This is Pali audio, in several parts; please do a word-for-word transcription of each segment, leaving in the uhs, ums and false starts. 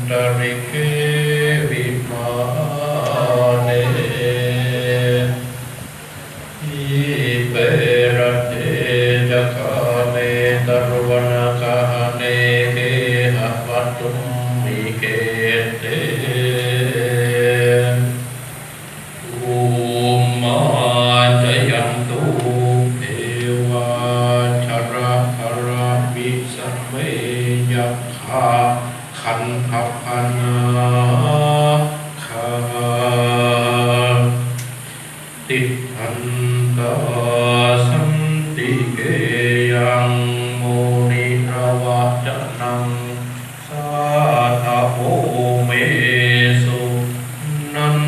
ntalikkhe vimāne, dīpe raṭṭhe ca gāme taruvanagahane gehavatthumhi khette, bhummā cāyantu devā jalathalavisame yakkhagandhabbanāgā, tiṭṭhantā santike yaṃ munivaravacanaṃ sādhavo me suṇantu.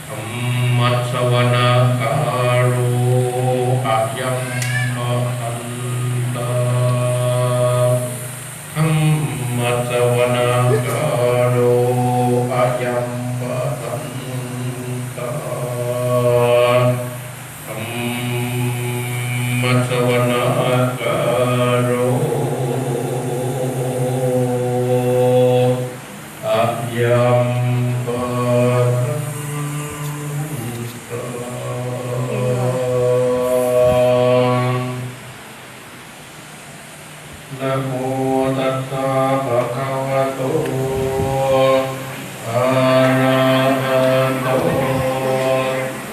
Dhammassavanakālo ayambhadantā. Dhammassavanakālo ayambhadantā. Dhammassavanakālo ayambhadantā. Namo tassa bhagavato arahato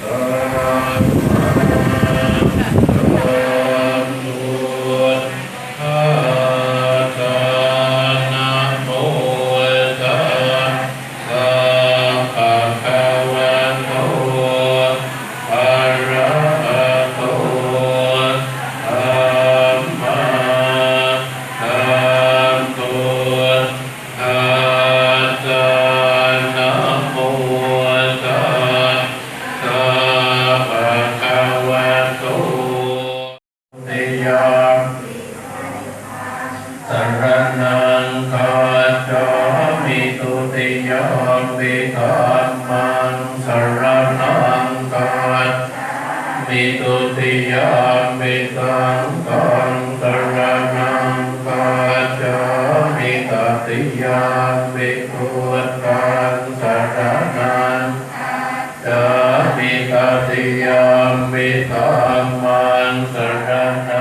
sammāsambuddhassa. Namo tassa bhagavato arahato sammāsambuddhassa. Namo tassa bhagavato Dutiyampi saraṇaṃ gacchāmi. Dutiyampi dhammaṃ saraṇaṃ gacchāmi. Dutiyampi saṅghaṃ saraṇaṃ gacchāmi. Tatiyampi buddhaṃ saraṇaṃ gacchāmi. Tatiyampi dhammaṃ saraṇaṃ